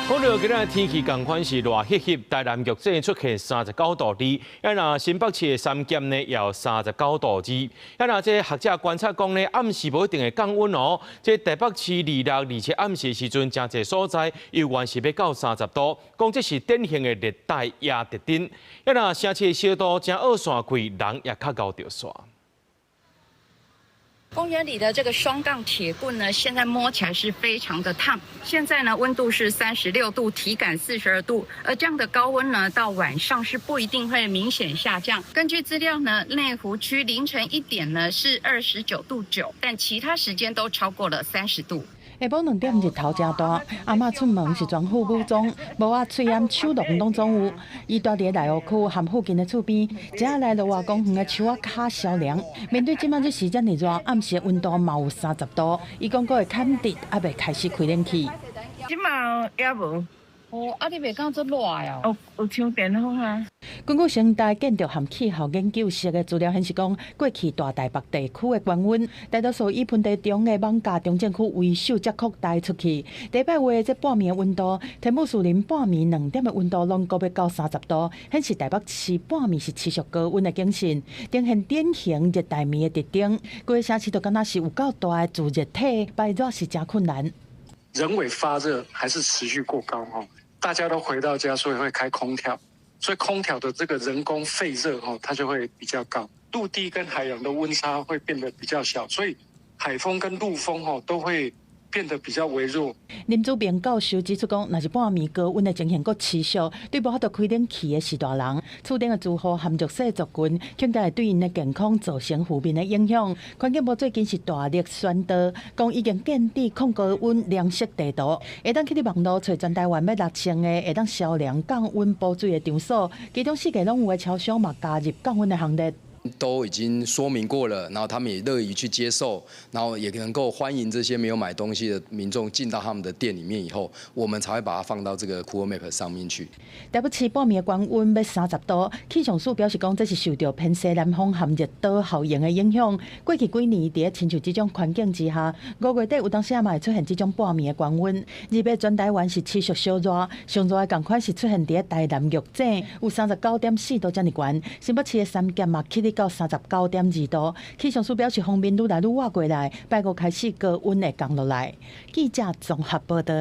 講到今仔天氣仝款是熱翕翕，台南玉井出現39度2，啊若新北市的三峽呢也有39度2，啊若這學者觀察講呢，暗時無一定會降溫哦。這台北市26、27暗時的時陣，誠濟所在猶原是欲到30度，講這是典型的熱帶亞特徵。啊若城市的燒度誠僫散開，人也較𠢕著痧。公園裡的這個雙槓鐵棍呢，現在摸起來是非常的燙。現在呢，溫度是36度，體感42度。而這樣的高溫呢，到晚上是不一定會明顯下降。根據資料呢，內湖區凌晨1點呢是29.9度，但其他時間都超過了30度。下晡2點日頭誠大，阿嬤出門是全副武裝，帽仔、喙罨、手籠攏總有。伊蹛佇內湖區和附近的厝邊，這來綠華公園的樹仔跤消涼。面對這擺日時遮爾熱，暗時溫度嘛有30度，伊講閣會崁佇，猶未開始開冷氣。這馬也無。哦，啊，你袂感覺熱哦？有有充電好啊。根據成大建築和氣候研究室的資料顯示，講過去大台北地區的高溫，大多數以盆地中的艋舺中正區為首，才擴大出去。禮拜五的這半暝的溫度，天母樹林半暝兩點的溫度攏閣欲到30度，顯示台北市半暝是持續高溫的警訊，呈現典型熱帶暝的特徵。規個城市都敢若是有夠大的聚熱體，排熱是誠困難。人為發熱還是持續過高？大家都回到家，所以會開空調，所以空調的這個人工費熱它就會比較高。陸地跟海洋的溫差會變得比較小，所以海風跟陸風都會變得比較微弱。林祖明教授指出講，若是半暝高溫的情形閣持續，對無法度開冷氣的序大人，厝頂的住戶和弱勢族群，更加會對𪜶的健康造成負面的影響。環境部最近是大力宣導，講已經建置抗高溫量測地圖，會當去佇網路揣全台灣欲落成的，會當消涼降溫補水的場所，其中四個攏有的超商嘛加入降溫的行列。都已經說明過了，然後他們也樂意去接受，然後也能夠歡迎這些沒有買東西的民眾進到他們的店裡面以後，我們才會把它放到這個 Cool Map 上面去。台北市半暝的高溫欲30度，氣象署表示講，這是受著偏西南風和熱島效應的影響。過去幾年佇咧親像這種環境之下，5月底有當時嘛會出現這種半暝的高溫。2日全台灣是持續燒熱，上熱的仝款是出現佇咧台南玉井，有39.4度遮爾懸。新北市的三峽嘛起到39.2度，氣象署表示，鋒面愈來愈倚過來，拜五開始高溫會降落來。記者綜合報道。